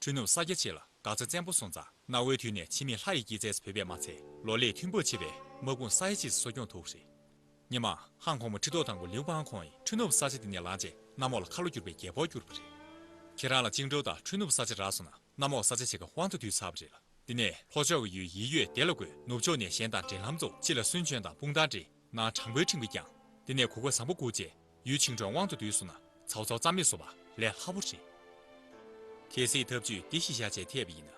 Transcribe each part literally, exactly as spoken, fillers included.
ཁྲོ་ནུབ་ས་རྒྱ་ཆེ་ལ་དགའ་རྩ་བཙན་པོ་སོང་ཙང་གནའ་བོའི་དུས་ནས་ཕྱི་མིག་ལྷ་ཡི་སྐྱེད་ཚལ་བོད་པས་མ་ཚད་ལོ་ལེགས་མཐུན་པོར་མཆེད་པའི་དམག་དཔུང་ས་ཡ་གཅིག་གསོ་སྐྱོང་ཐུབ་པ་རེད། སྔོན་མ་ཧང་གོང་མ་ཁྲི་ཐོག་དང་པོ་ལིའུ་པང་ཁོང་ཡིས་ཁྲོ་ནུབ་ས་ཆ་འདི་ནས་ལངས་རྗེས་གནམ་འོག་ལ་ཁ་ལོ་བསྒྱུར་བའི་རྒྱལ་པོར་གྱུར་པ་རེད། ཁྱེད་རང་ལ་ཅིང་ཀྲོའུ་དང་ཁྲོ་ནུབ་ས་ཆ་རག་སོང་ན། གནམ་འོག་ས་ཆ་ཕྱེད་ཀ་དབང་དུ་བསྡུས་ཚར་བ་རེད་ལ། དེ་ནས་ལྷོ་ཕྱོགས་ཀྱི་ཡུལ་ཡི་ཡོས་དེ་ལ་བགོས། ནུབ་ཕྱོགས་ནས་གཞན་དང་འབྲེལ་ལམ་རྫོགས། ཕྱི་ལ་སུན་ཆོན་དང་སྤུངས་ཐང་འདྲེས། ནང་དྲང་པོའི་ཁྲིམས་ཀྱིས་བསྐྱངས། དེ་ནས་གོ་སྐབས་བཟང་པོ་བརྐུས་རྗེས་ཡུལ་ཆིང་ཀྲོའུ་དབང་དུ་བསྡུས་སོང་ན་ཚའོ་ཚའོ་རྩ་མེད་བཟོ་བ་ལས་སླ་པོ་རེད། གལ་སྲིད་ཐབས་ཇུས་འདི་གཞིར་བཞག་བྱས་ཐེབས་པ་ཡིན་ན།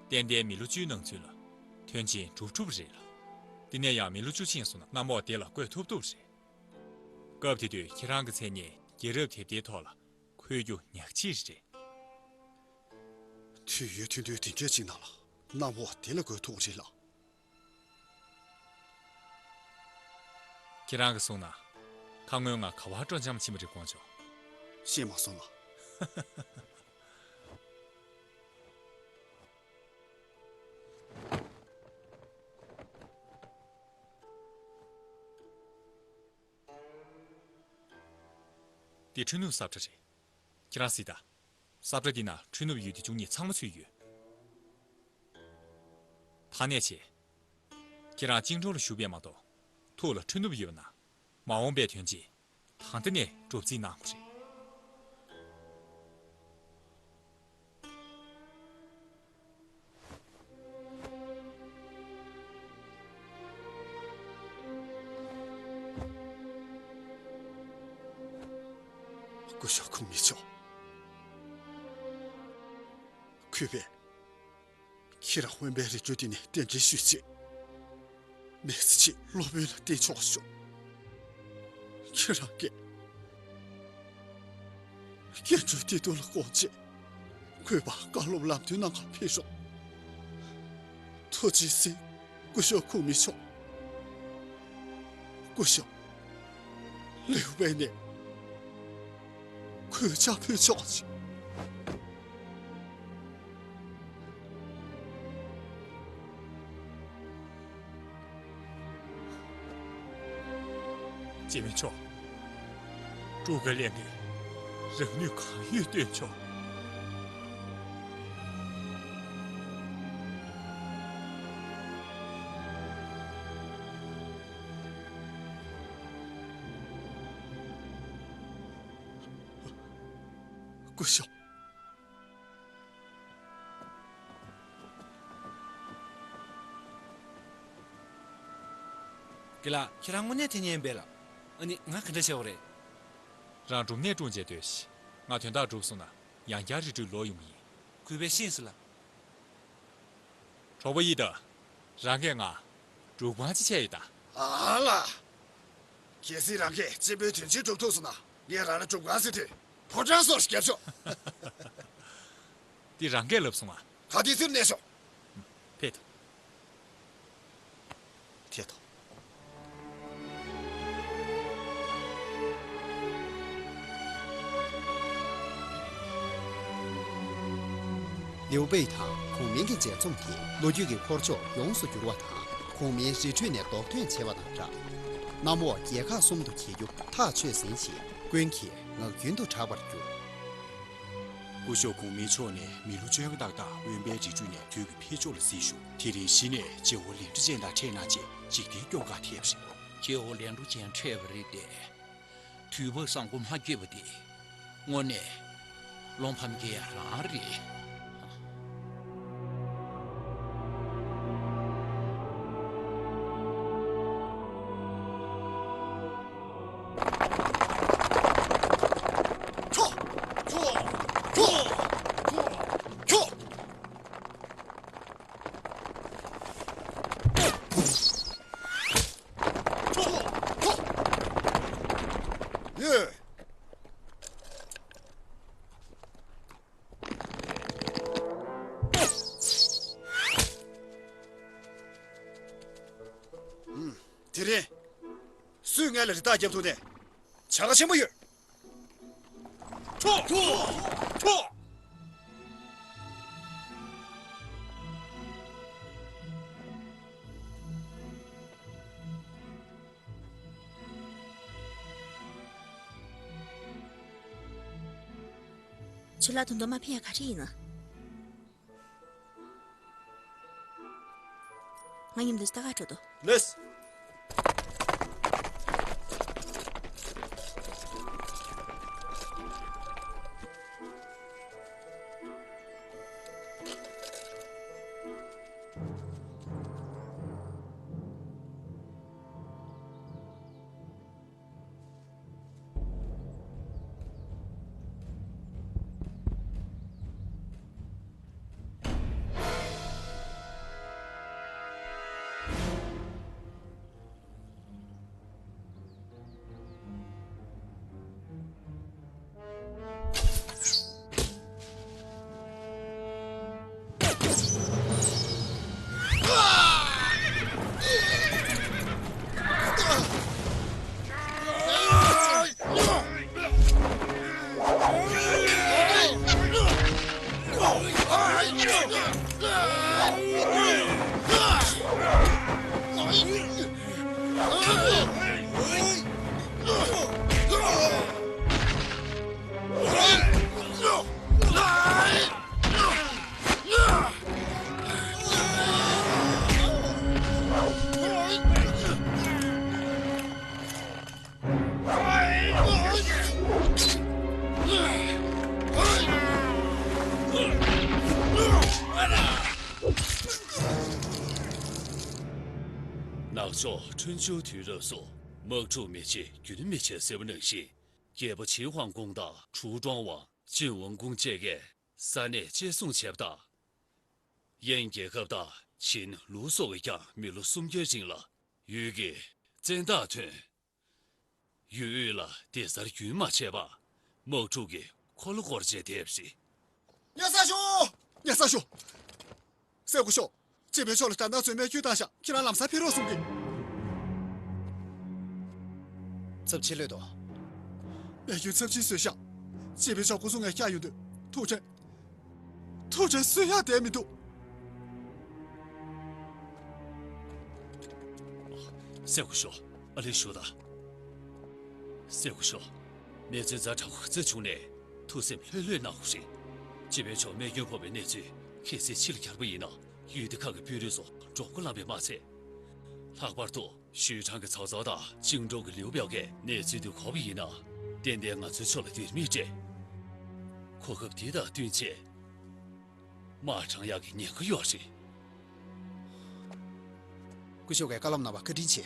ཏན་ཏན་མི་ལོ་བཅུའི་ནང་ཚུན་ལ་དོན་ཆེན་འགྲུབ་ཐུབ་པ་རེད་ལ། དེ་ནས་ཡང་མི་ལོ་བཅུ་ཕྱིན་སོང་ན་གནམ་འོག་དེ་ལ་བགོས་ཐུབ་ཐུབ་རེད། སྐབས་དེ་དུས་ཁྱེད་རང་གི་མཚན་སྙན་རྒྱལ་རབས་དེབ་ཐེར་ཐོག་ལ་འཁོད་རྒྱུ་ཉག་གཅིག་རེད། དུས་ཡུན་ཐུང་ཐུང་དེ་འདྲའི་ཅིག་ནང་ལ་གནམ་འོག་དེ་ལ་བགོས་ཐུབ་རེད་ལ། ཁྱེད་རང་གིས་གསུངས་ན། ཁ་སྔོན་ང་ག་བར་སྤྲོ་འཆམ་ཕྱིན་པ་རེད་དགོངས་བྱུང་། ཤེས་མ་སོང་ལ། འདི་ཁྲོ་ནུབ་ས་ཁྲ་རེད། ཁྱེད་རང་གཟིགས་དང་། ས་ཁྲ་འདི་ན་ཁྲོ་ནུབ་ཡུལ་སྡེ་བཅུ་གཉིས་ཚང་མ་ཚུད་ཡོད། ད་ནས་བྱས། ཁྱེད་རང་ཅིང་ཀྲོའུ་ལ་བཞུགས་པས་མ་གཏོགས། ཐུགས་ལ་ཁྲོ་ནུབ་ཡོད་པ་ན། མ་འོངས་པའི་དོན་ཆེད། ད་ལྟ་ནས་སྒྲུབ་རྩིས་གནང་དགོས་རེད། སྐུ་ཞབས་ཁོང་མི་ཆོག། གུས་པས། ཁྱེད་རང་དབེན་པའི་རི་ཁྲོད་འདི་ནས་གདན་འདྲེན་ཞུས་རྗེས། མི་ཚེ་གཅིག་སློབ་དཔོན་ལ་བརྟེན་ཆོག་ཤོག། ཁྱེད་རང་གིས་སྐྱེ་འགྲོའི་བདེ་སྡུག་ལ་དགོངས་བྱས། གུས་པར་བཀའ་སློབ་ལམ་སྟོན་གནང་གར་ཕེབས་ཤོག། ཐུགས་རྗེས་གཟིགས། སྐུ་ཞབས་ཁོང་མི་ཆོག། སྐུ་ཞབས། ལེའུ་པེ་ནས་གུས་ཕྱག་ཕུལ་ཆོག་ཅིག། སྤྱི་མི་མཆོག། སྤྲུལ་སྐུ་ལས་ངན་རང་ནུས་གང་ཡོད་སྟོན་ཆོག། སྐུ་ཞབས། རྒན་ལགས། ཁྱེད་རང་དངོས་གནས་དེ་ཉན་པས་ལ། ཨ་ནི་ང་ག་འདྲ་བྱེད་དགོས་རེད། རང་སྒྲུབ་གནས་དཀྲུགས་རྗེས་སྡོད་ཤིག། ང་དོན་དག་གྲུབ་སོང་ན་ཡང་བསྐྱར་རི་ཁྲོད་ལོག་ཡོང་གི་ཡིན། གུས་པས་ཤེས་སོང་ལགས། གྲོགས་པོ་ཡི་དམ། རང་གིས་ང་སྒྲུབ་ཁང་ཅིག་ཕྱེ་ཡོད་ད། ཨ་ལ། གལ་སྲིད་རང་གིས་གཅེན་པོའི་དོན་ཆེན་སྒྲུབ་ཐུབ་སོང་ན་ངས་རང་ལ་སྒྲུབ་ཁང་ཟེར་དུས་ཕོ་བྲང་སོགས་རྒྱབ་ཆོག། འདི་རང་གིས་ལབ་སོང་ང་། ག་དུས་ཚོད་གནས་ཤོག། ཕེབས་དང་། ཐད་དོ། ལེའུ་པེ་དང་གུང་མིང་གི་མཇལ་འཛོམས་དེས་ལོ་རྒྱུས་ཀྱི་འཁོར་ཕྱོགས་ཡོངས་སུ་བསྒྱུར་བ་དང་། གུང་མིང་རི་ཁྲོད་ནས་རྡོག་ཐོན་བྱས་པ་དང་སྦྲགས། གནམ་འོག་རྒྱལ་ཁག་གསུམ་དུ་གྱེས་རྒྱུ་ཐག་ཆོད་ཟིན་ཞིང་ཀུན་གྱིས་ངག་རྒྱུན་དུ་གྲགས་པར་གྱུར། སྐུ་ཞབས་གུང་མིང་མཆོག་ནས་མི་ལོ་བཅོ་ལྔ་ཏག་ཏག་དབེན་པའི་རི་ཁྲོད་ནས་དུས་ཀྱི་འཕེལ་ཕྱོགས་ལ་གཟིགས་ཤོག། དེ་རིང་གཞི་ནས་རྗེ་བོ་ལན་གྲུ་ཅན་དང་འཕྲད་གནང་རྗེས་འཇིག་རྟེན་སྐྱོབ་གར་ཕེབས་ཤིག། རྗེ་བོ་ལན་གྲུ་ཅན་འཕྲད་པ་རེད་དེ། དུས་བབ་བཟང་པོ་མ་བསྐྱོད་པ་དེ། དངོས་གནས་བློ་ཕམ་སྐྱེ་ཡ་རང་རེད། ཡོད། དེ་རིང་། སུས་ངེད་ལ་རི་དྭགས་རྒྱབ་ཐུབ་ནས། བྱ་དགའ་ཆེན་པོ་ཡོད། ཁྱོ། ཁྱོ། ཁྱོ། ཁྱོད་ལ་དོན་དུ་མ་ཕེབས་ཡ་ག་རེ་ཡིན་ན། ང་མཉམ་དུ་ལྟ་ག་འགྲོ་དོ། ལེས། ནག་ཕྱོགས་ཁྲུན་ཆུ་དུས་རབས་སུ་དམག་འཁྲུག་མི་བྱེད་རྒྱུན་མི་ཆད་ཟེར་བ་ནང་བཞིན། རྒྱལ་པོ་ཆིན་ཧུའང་ཀུང་དང་ཁྲུའུ་ཀྲོང་ཝང་ཅིན་ཝུན་ཀུང་བཅས་ཀྱིས་ས་གནས་བཅད་བཟུང་བྱས་པ་དང་། དབྱིན་རྒྱལ་ཁབ་དང་ཆིན་ལུའུ་སོགས་ཀྱིས་ཀྱང་མི་ལོ་སུམ་བརྒྱའི་རིང་ལ་ཡུལ་གྱི་བཙན་རྟགས་ཐོན། ཡུལ་དབུས་ལ་སྡེ་གཟར་རྒྱུན་མ་ཆད་པར་དམག་འཁྲུག་གི་འཁོར་ལོ་བསྐོར་བྱས་བསྡད་པ་རེད། ཉེ་ས་ཞུ། ཉེ་ས་ཞུ། སྲས་སྐུ་ཞབས། སྤྱི་དཔོན་མཆོག་ལ་དགྲ་སྣ་ཚོས་རྨས་སྐྱོན་བཏང་ཤག་ཁྱེད་རང་ལམ་སང་ཕེབས་རོགས་གསུང་གི། ཚབས་ཆེ་ལོས་དོ། རྨས་སྐྱོན་ཚབས་ཆེན་བཟོས་ཤག་སྤྱི་དཔོན་མཆོག་སྐུ་གཟུགས་ངས་བསྐྱར་ཡོང་དུས་ཐུགས་ཁྲལ། ཐུགས་ཁྲལ་གསོ་ཡག་དེ་མི་འདུག་སྲས་སྐུ་ཞབས། ཨ་ལེ་ཞུ་དང་། སྲས་སྐུ་ཞབས། གནས་ཚུལ་ཛ་དྲག་པོ་ག་ཚོད་བྱུང་ནས་ཐུགས་སེམས་ལྷོད་ལྷོད་གནང་དགོས་རེད། སྤྱི་དཔོན་མཆོག་རྨས་སྐྱོན་ཕོག་པའི་གནས་ཚུལ་གལ་སྲིད་ཕྱི་ལ་གྱར་པ་ཡིན་ན་ཡུལ་དེ་ཁག་གི་དཔོན་རིགས་ཚོ་འདྲོག་མགོ་ལངས་པས་མ་ཚད། ལྷག་པར་དུ་ཞུས་ཁྲང་གི་ཚོགས་གཙོ་དང་ཅིང་ཀྲོའུ་གི་ལིའུ་པའོ་ཀའི་གནས་ཚུལ་དེ་གོ་བ་ཡིན་ན་ཏན་ཏན་ང་ཚོའི་ཕྱོགས་ལ་འདིར་མི་སྤྲད། གོ་སྐབས་འདི་དང་བསྟུན་ཆེད། དམག་དྲངས་ཡག་གི་ཉེན་ཁ་ཡོད་རེད། སྐུ་ཞབས་ཀྱིས་བཀའ་སློབ་གནང་བར་བཀའ་དྲིན་ཆེ།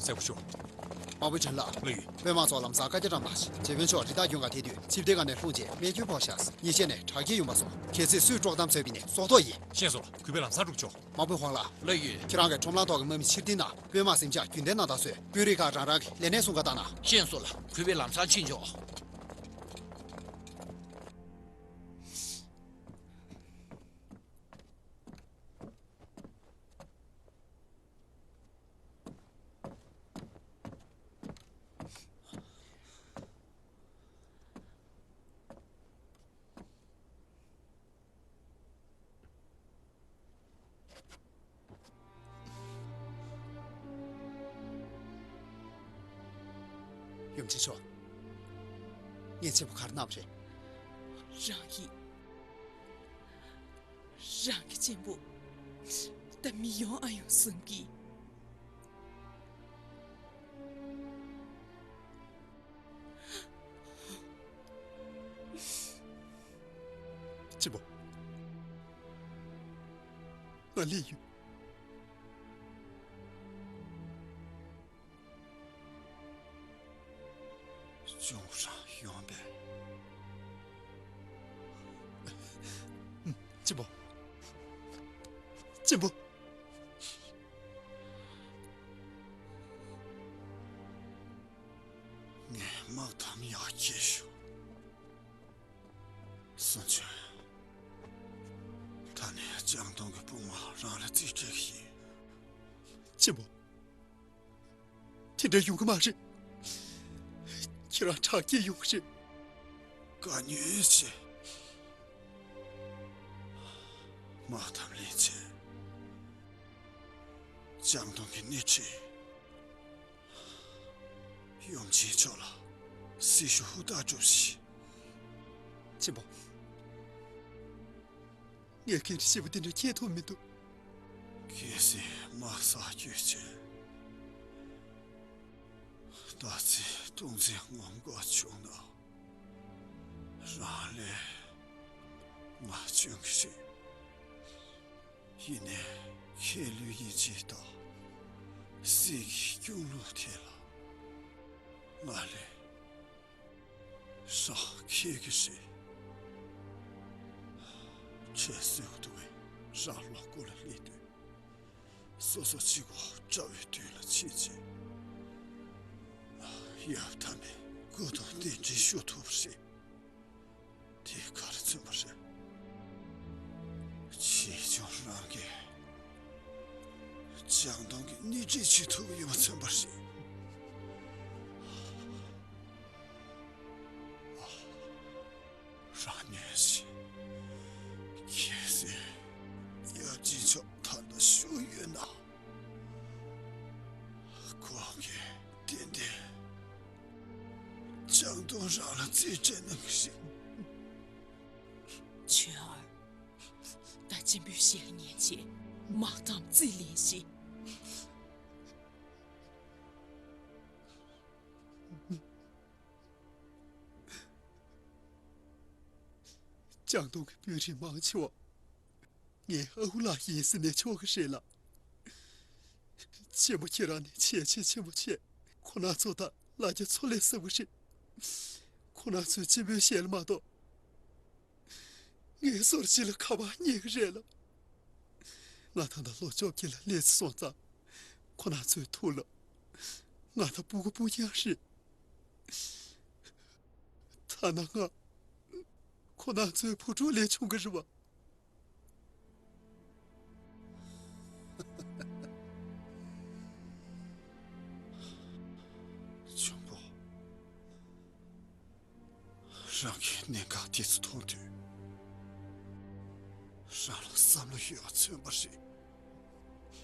སྲས་སྐུ་ཞབས། དམག་དཔོན་ཁྲེན་ལགས། ལགས་ཡོད། དཔོན་དམག་ཚོ་ལམ་སང་བཀའ་རྒྱ་བཀྲམ་ལགས། སྤྱི་དཔོན་མཆོག་རི་དྭགས་རྒྱུད་ཁག་ཐེ་དུས་ཆིབས་རྟའི་སྒང་ནས་ལྷུང་རྗེས་རྨས་སྐྱོན་ཕོག་ཤག་ཉེས་ཆད་ནས་དྲག་སྐྱེད་ཡོང་པ་སོང་། གལ་སྲིད་སུས་དཀྲོག་གཏམ་བཟོས་པ་ཡིན་ན་སྲོག་ཐོག་ཡིན། ཤེས་སོང་ལགས། གུས་པས་ལམ་སང་སྒྲུབ་ཆོག་དམག་དཔོན་ཧོང་ལགས། ལགས་ཡོད། ཁྱེད་རང་གིས་ཁྲོམ་ལམ་ཐོག་གི་དམག་མི་ཕྱིར་འཐེན་དང་དཔོན་དམག་གཟིམ་ཆག་རྒྱུན་གཏན་གནང་དང་བཟོས། དཔོན་རིགས་ཁག་རང་རང་གི་ལས་སྣེ་སྲུང་ག་བཏང་གནང་། ཤེས་སོང་ལགས། གུས་པས་ལམ་སང་ཕྱིན་ཆོག་ཡུམ་ཆེན་མཆོག་ངས་གཅེན་པོ་ག་རེ་གནང་བ་རེད། རང་གི། རང་གི་གཅེན་པོ་ད་མི་ཡོང་ཨ་ཡོང་བསམ་གི། གཅེན་པོ། ང་སླེབས་ཡོད། ཅུང་ཧྲང་ཡོང་པས། གཅེན་པོ། གཅེན་པོ། ངས་དམག་དམ་ཡག་སྐྱེས་ཤོག་སུན་ཆོན། ད་ནི་ལྕང་སྡོང་གི་དཔུང་དམག་རང་ལ་རྩིས་སྤྲད་ཀྱི་ཡིན། གཅེན་པོ། དེ་འདྲ་ཡོང་གི་མ་རེད། ཁྱེད་རང་དྲག་སྐྱེད་ཡོང་གི་རེད། བཀའ་ཉོན་ཆེ། མ་དམ་ལྷན་རྒྱས། ལྕང་སྡོང་གི་སྣེ་ཁྲིད། ཡུམ་ཆེན་མཆོག་ལ་སྲི་ཞུ་ཧུར་ཐག་སྒྲུབས་ཤིག། ཆེན་པོ། ངས་གན་ཁྲི་ཞེ་པོ་དེ་འདྲ་ཁྱེད་ཐུབ་མི་འདུག། གལ་སྲིད་དམག་ས་བསྐྱོད་ཆེད། ད་ཚེ་སྟོང་འཛིན་ངོམ་དགོས་བྱུང་ན། རང་ལས་ང་སྐྱོན་གྱི་རེད། ཡིན་ནའི་ཁྱེད་ལུས་ཡིན་གཅིག་དང་། སྲིད་ཀྱི་སྐྱོང་ལུགས་ཐད་ལ་ང་ལས་རང་མཁས་ཀྱི་རེད། ཁྲེལ་ཟེར་བ་དུ་བས་རང་ལོ་དགུ་ལ་སླེབས་དུས། སོ་སོ་གཅིག་པོ་དགྲ་བོའི་མདུན་ལ་ཕྱིན་ཚེ། ཡབ་དམ་པའི་སྐུ་དང་གདན་འདྲེན་ཞུ་ཐུབ་པ་རེད། དེ་ག་རེ་མཚོན་པ་རེད། ཕྱིས་ཀྱང་རང་གིས་ལྕང་སྡོང་གི་སྣེ་ཁྲིད་བྱེད་ཐུབ་ཀྱི་ཡོད་པ་མཚོན་པ་རེད། རང་ཉོན་ཞིག། གལ་སྲིད་ཡབ་ཆེན་མཆོག་ད་ལྟ་བཞུགས་ཡོད་ན། ཁོང་གིས་ཏན་ཏན་ལྕང་སྡོང་རང་ལ་རྩིས་སྤྲད་གནང་གི་རེད། ཆོས་ཨར། ད་གཅེན་པོའི་ཞལ་ཉན་བྱས། དམག་དང་རྩིས་ལེན་ཞིག། ལྕང་སྡོང་གི་དཔོན་རིགས་མང་ཆེ་བ་ངའི་ཨ་ཁུ་ལགས་ཡིན་ཟེར་ནས་ཆོག་གི་རེད་ལགས། གཅེན་པོ་ཁྱེད་རང་ནི་བྱས་རྗེས་ཆེན་པོ་ཆེ། ཁོ་རང་ཚོ་དང་ལ་རྒྱ་ཚོ་ལས་ཟབ་གི་རེད། ཁོ་རང་ཚོས་གཅེན་པོའི་ཞལ་མ་གཏོགས། ངའི་སོར་གཅིག་ལ་ཁ་པར་རྙེད་ཀྱི་རེད་ལགས། ང་ད་ལྟ་ལོ་བཅོ་བརྒྱད་ལ་སླེབས་སོང་ཙང་། ཁོ་རང་ཚོའི་ཐུགས་ལ་ང་ད་སྤུ་གུ་སྤུ་རྐྱང་རེད། ཐ་ན་ང་ཁོ་རང་ཚོའི་བུ་ཕྲུག་ལས་ཆུང་གི་རེད་བ། ཆུང་པོ། རང་གི་གནད་འགག་དེ་ཚོ་མཐོང་དུས། རང་ལ་བསམ་བློ་ཡོད་པ་མཚོན་པ་རེད།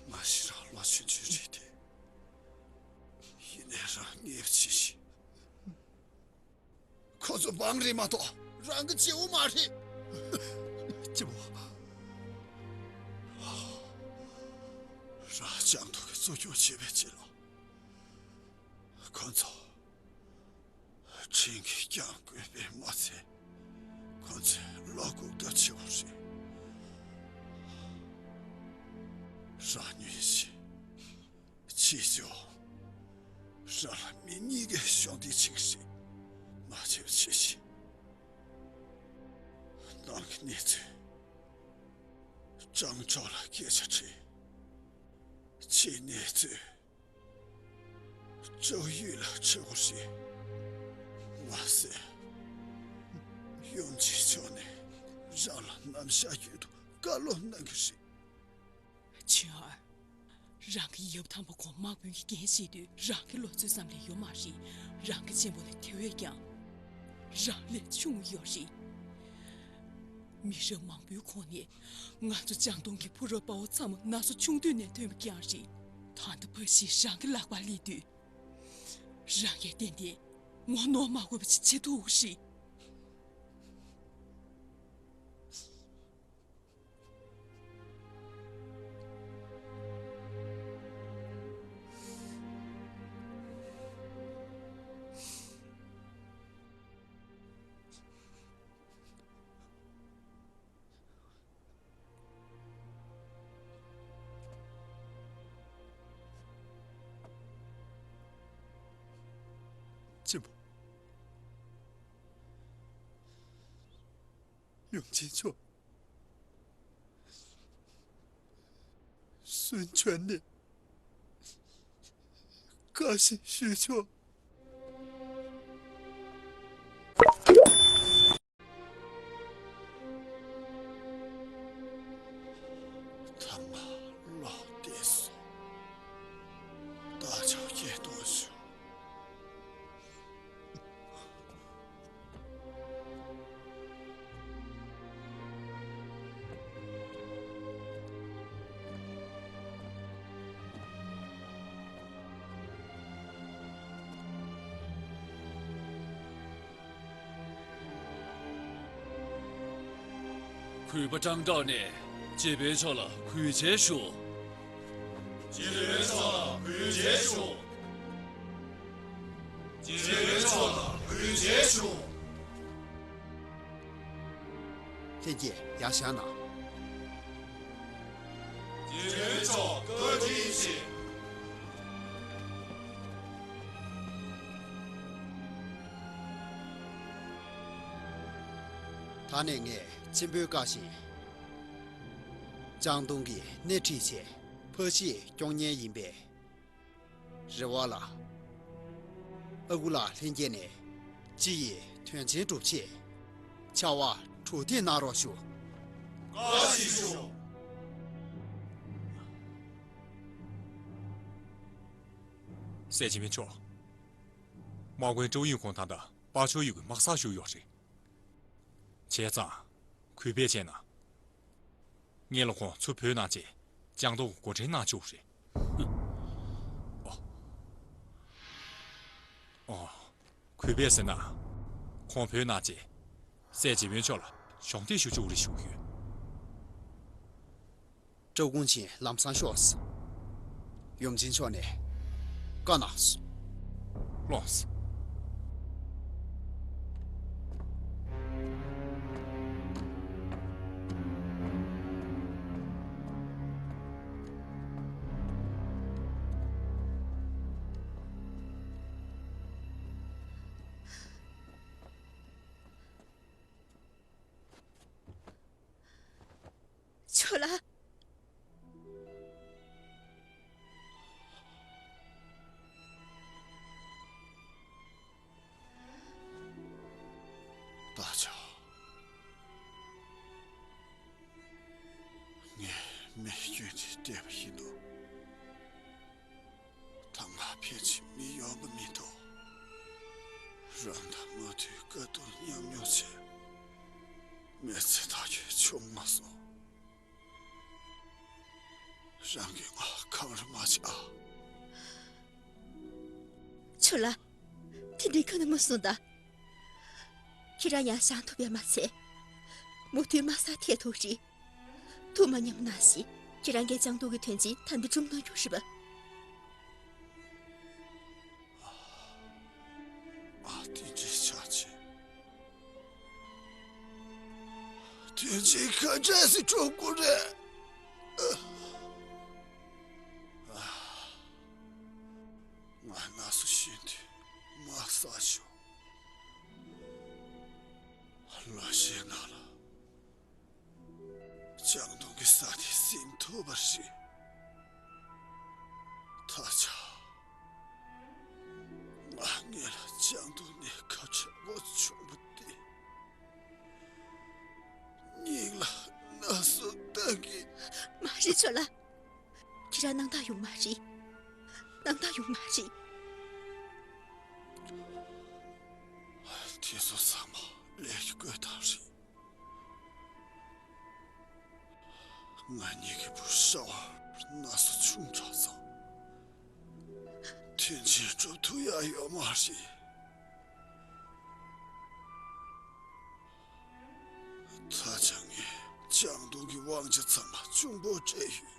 མ་གཞི་རང་ལོ་ཆུང་ཆུང་རེད་དེ། ཡིན་ནའི་རང་ངེས་པ་བྱེད་ཤིག། ཁོ་ཚོ་འབངས་རེད་མ་གཏོགས་རང་གི་སྐྱེ་བོ་མ་རེད། སྐྱེ་བོ། རང་ལྕང་སྡོང་གི་གཙོ་སྐྱོང་བྱེད་པའི་རྗེས་ལ། ཁོ་ཚོ་ཁྲིམས་ཀྱིས་བསྐྱང་དགོས་པས་མ་ཚད། ཁོ་ཚོས་བློ་ལྐུགས་ལྟ་བྱེད་པ་རེད། རང་ཉོན་ཞིག། ཕྱིས་སུ་རང་ལ་མི་གཉིས་ཀས་གཞོགས་འདེགས་བྱེད་ཀྱི་རེད། མ་བྱས་པ་བྱས་ཤིག། ནང་གི་གནས་ཚུལ་ཀྲང་ཀྲོའུ་ལ་སྐད་ཆ་དྲིས། ཕྱིའི་གནས་ཚུལ་ཀྲོའུ་ཡུས་ལ་དྲི་བ་དྲིས། མ་ཟད། ཡུམ་ཆེན་མཆོག་ནས་རང་ལ་ནམ་ཞག་རྒྱུན་དུ་བཀའ་སློབ་གནང་གི་རེད། ཆུན་ཨར། རང་གི་ཡབ་དམ་པ་ཁོང་དམག་དཔོན་གྱི་འགན་བཞེས་དུས་རང་གི་ལོ་ཚོད་ཙམ་ལས་ཡོད་མ་རེད། རང་གི་གཅེན་པོ་ལས་དེ་བས་ཀྱང་རང་ལས་ཆུང་ཡོད་རེད། མི་རབས་མང་པོའི་གོང་ནས་ང་ཚོ་ལྕང་སྡོང་གི་ཕོ་རབ་དཔའ་བོ་ཚང་མ་ན་ཚོད་ཆུང་དུས་ནས་ཐོན་པ་རྐྱང་རེད། ད་ལྟ་ཕ་གཞིས་རང་གི་ལག་པར་སླེབས་དུས། རང་གིས་ཏན་ཏན་ངོ་གནོང་མ་དགོས་པ་ཅིག་བྱེད་ཐུབ་ཀྱི་རེད། གཅེན་པོ། ཡུམ་ཆེན་མཆོག། སུན་ཆོན་ནས་བཀའ་བཞིན་ཞུས་ཆོག། ཐ་མ་ལོག་བལྟས་སོང་། ད་ཆ་སྐྱེ་གཏོང་ཞུ། གུས་པ་སྤྲང་ཕྲུག་ནས་རྗེ་དཔོན་མཆོག་ལ་གུས་བྱས་ཞུ། རྗེ་དཔོན་མཆོག་ལ་གུས་བྱས་ཞུ། རྗེ་དཔོན་མཆོག་ལ་གུས་བྱས་ཞུ། ལྷན་རྒྱས་ཡར་བཞེངས་གནང་། རྗེ་དཔོན་མཆོག་བཀའ་དྲིན་ཆེ། ད་ནས་ངས་གཅེན་པོའི་བཀའ་བཞིན་ལྕང་སྡོང་གི་སྣེ་ཁྲིད་བྱས་ཕ་གཞིས་སྐྱོང་མཁན་ཡིན་པས། རེ་བ་ལ། ཨ་ཁུ་ལགས་ལྷན་རྒྱས་ནས་སྤྱི་ཡི་དོན་ཆེན་སྒྲུབ་ཆེད་ཕྱར་བ་གྲུ་འདེགས་གནང་རོགས་ཞུ། བཀའ་དྲིན་ཆེ། སྲས་ཀྱི་མི་ཆོག་དམག་དཔོན་ཀྲོའུ་ཡུན་ཁོང་ད་ལྟ་པ་ཆོ་ཡུལ་གྱི་དམག་སར་བཞུགས་ཡོད་རེད། བྱས་ཙང་། གུས་པས་བྱས་ན། ངེད་ལ་ཁོང་ཚུར་བོད་ནང་བཅས་ལྕང་སྡོང་གི་འགོ་འདྲེན་གནང་བཅུག་རེད། ཨོ། ཨོ། གུས་པས་ཟེར་ན། ཁོང་བོད་ནང་བཅས་སྲས་ཀྱི་མི་ཆོག་ལ་གཞོགས་འདེགས་ཞུ་བཅུག་རེད་ཞུ་གི་ཡོད། ཀྲོའུ་ཀུན་ཆིན་ལམ་སང་ཤོག། ཡུམ་ཆེན་མཆོག་ནས་བཀའ་གནང་སོང་། ལོངས། ཆོག་ལ། ད་ཆ། ངས་མི་སྐྱོན་དེ་བལྟས་པ་ཡིན་ནོ། ད་ང་ཕལ་ཆེར་མི་ཡོང་གི་མི་འདུག་རང་དང་མུ་མཐུད་དཀའ་སྡུག་མཉམ་མྱོང་བྱས། མི་ཚེ་ཐག་གཅོད་བྱུང་མ་སོང་། རང་གིས་ང་གང་རུ་མ་བྱ། ཆོག་ལ། དེ་འདྲའི་ཁ་ན་མ་སོང་ད། ཁྱེད་རང་ཡང་བཞེངས་ཐུབ་ཡ་མ་ཚད། མུ་མཐུད་དམག་སར་ཐད་ཐུབ་རེད། ཐུགས་མ་ཉམས་གནང་ཞིག་ཁྱེད་རང་གིས་ལྕང་སྡོང་གི་དོན་ཆེན་ད་འདི་སྒྲུབ་གནང་རྒྱུ་རེད་པ། ཨ། དེ་འདྲའི་ཆ་ཆེ། དོན་ཆེན་ག་འདྲ་ཞིག་སྒྲུབ་དགོས་རེད། ང་ན་སོ་ཤི་དུས་དམག་སར་བཞུགས། ལོ་ཤས་ནང་ལ། ལྕང་སྡོང་གི་ས་དེ་ཟིན་ཐུབ་པ་རེད། ད་ཆ། ང་ངེད་ལ་ལྕང་སྡོང་ནས་ཁ་བྲལ་དགོས་བྱུང་བ་དེ། སྙིང་ལ་ན་ཟུག་ལྡང་གི། མ་རེད་ཆོག་ལ། ཁྱེད་རང་སྣང་དག་ཡོད་མ་རེད། སྣང་དག་ཡོད་མ་རེད། དེ་ཚོ་ཚང་མ་ལས་ཀྱི་བཀོད་སྟངས་རེད། ང་གཉིས་ཀྱི་བུ་ཧྲ་བར་ན་སོ་ཆུང་དྲགས་ཙང་། དོན་ཆེན་སྒྲུབ་ཐུབ་ཡ་ཡོད་མ་རེད། ད་ཆ་ངས་ལྕང་སྡོང་གི་དབང་ཆ་ཚང་མ་གཅུང་པོར་སྤྲད་ཡོད།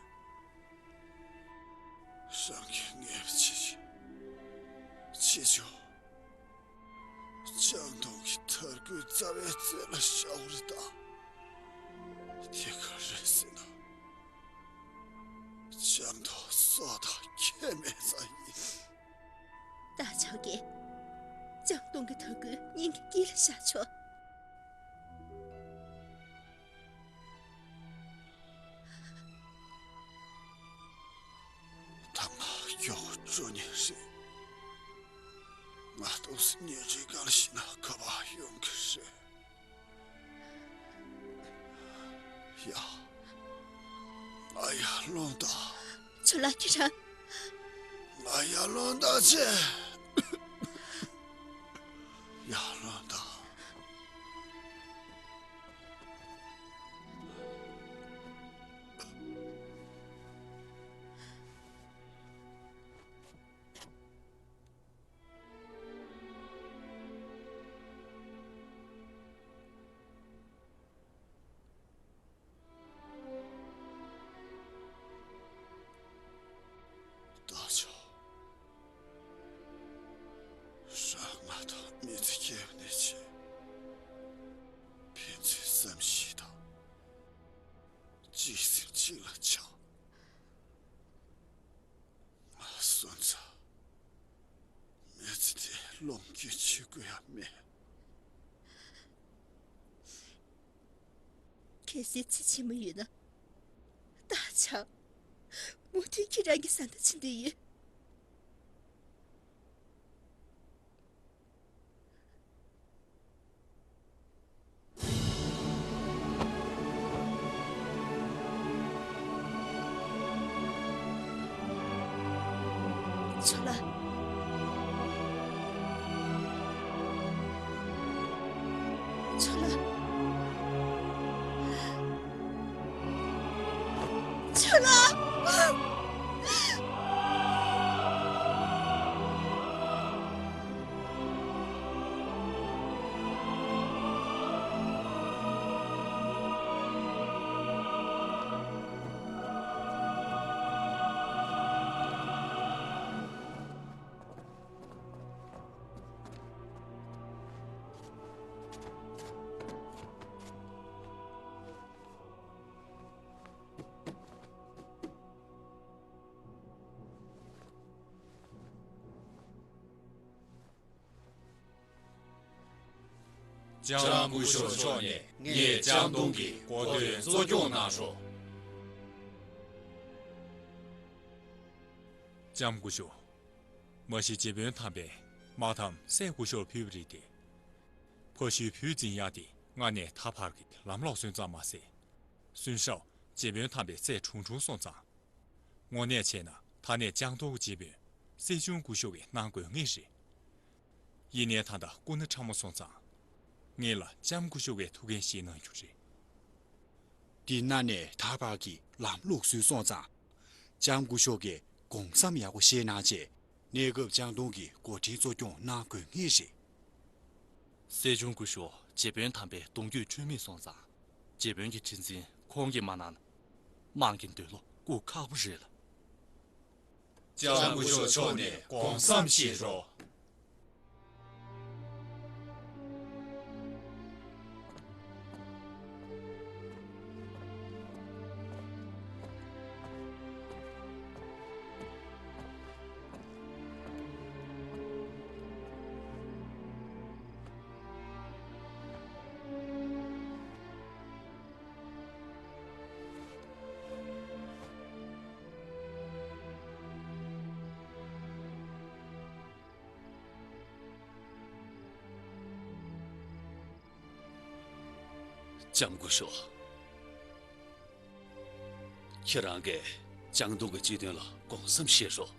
རང་གིས་ངེས་པ་བྱེད་ཅིག་ཅེས་བྱ། ལྕང་སྡོང་གི་དར་གོས་རྩ་བའི་རྩེ་ལ་བཞག་རེ་ད། དེ་ག་རེ་ཟེར་ན། ལྕང་སྡོང་སྲོག་དང་ཁྱད་མེད་ས་ཡིན། ད་ཆ་གི། ལྕང་སྡོང་གི་དར་གོས་སྙིང་གི་དཀྱིལ་ལ་བཞག་ཆོག་ད་ང་མགྱོགས་འགྲོ་ཉེན་རེད། ང་ཏོག་ཙམ་ཉལ་ཁྲིའི་སྒང་ལ་ཤི་ན་ག་པར་ཡོང་གི་རེད། ཡ། ང་ཡར་ལོངས་དང་། ཆོག་ལ་ཁྱེད་རང་། ང་ཡར་ལོངས་དང་ཅེ། ཡར་ལོངས་དང་། ད་མི་ཚེ་སྐྱེལ་བ་ནས་བྱས། ཕན་ཚུན་བསམ་ཤེས་དང་། གཅིག་སེམས་གཅིག་ལ་ཆགས། ང་སོང་ཙང་། མི་ཚེ་འདི་ལོངས་སྤྱོད་བྱེད་དགོས་ཡ་མེད། གལ་སྲིད་ཚེ་ཕྱི་མ་ཡོད་ན། བདག་ཅག་མུ་མཐུད་ཁྱེད་རང་གི་བཟའ་ཟླ་བྱེད་འདོད་ཡོད། ཆོག་ལ། ཆོག་ལ། ཆོག་ལ། ལྕམ་སྐུ་ཞབས་མཆོག་ནས་ངས་ལྕམ་སྟོན་གྱི་གོ་སྟོན་གཙོ་སྐྱོང་གནང་རོགས། ལྕམ་སྐུ་ཞབས། མ་གཞི་རྗེ་དཔོན་དམ་པས་མ་དམ་སྲས་སྐུ་ཞབས་ཕུལ་བ་རེད་དེ། ཕ་ཤུལ་བུ་འཛིན་ཡག་དེ་སྔ་ནས་ད་བར་གྱི་ལམ་ལྷོག་སོང་ཙང་མ་ཟད། སུན་ཧྲའོ་རྗེ་དཔོན་དམ་པའི་སྲས་དྲུང་དྲུང་སོང་ཙང་། དངོས་གནས་བྱས་ན་ད་ནས་ལྕང་སྟོད་ཀྱི་རྗེ་དཔོན་སྲིད་སྐྱོང་སྐུ་ཞབས་ཀྱིས་གནང་དགོས་ངེས་རེད། ཡིན་ནའི་ད་ལྟ་སྐུ་ན་ཕྲ་མོ་སོང་ཙང་། ངེད་ལ་ལྕམ་སྐུ་ཞབས་ཀྱིས་ཐུགས་འགན་བཞེས་གནང་རྒྱུ་རེད། འདི་སྔ་ནས་ད་བར་གྱི་ལམ་ལྷོག་སོང་ཙང་། ལྕམ་སྐུ་ཞབས་ཀྱིས་དགོངས་བསམ་ཡག་པོ་བཞེས་གནང་རྗེས། གནས་སྐབས་ལྕང་སྟོད་ཀྱི་འགོ་ཁྲིད་གཙོ་སྐྱོང་གནང་དགོས་ངེས་རེད། སྲིད་སྐྱོང་སྐུ་ཞབས་རྗེ་དཔོན་དམ་པའི་གདུང་རྒྱུད་འཁྲུལ་མེད་སོང་ཙང་། རྗེ་དཔོན་གྱི་ཁྲི་འཛིན་ཁོང་གིས་མ་གནང་ན། དམངས་ཀྱི་འདོད་བློ་བཀུག་ཁག་པོ་རེད་ལ། ལྕམ་སྐུ་ཞབས་མཆོག་ནས་དགོངས་བསམ་བཞེས་རོགས། ལྕམ་སྐུ་ཞབས། ཁྱེད་རང་གིས་ལྕང་སྟོད་ཀྱི་སྤྱི་དོན་ལ་དགོངས་བསམ་བཞེས་རོགས།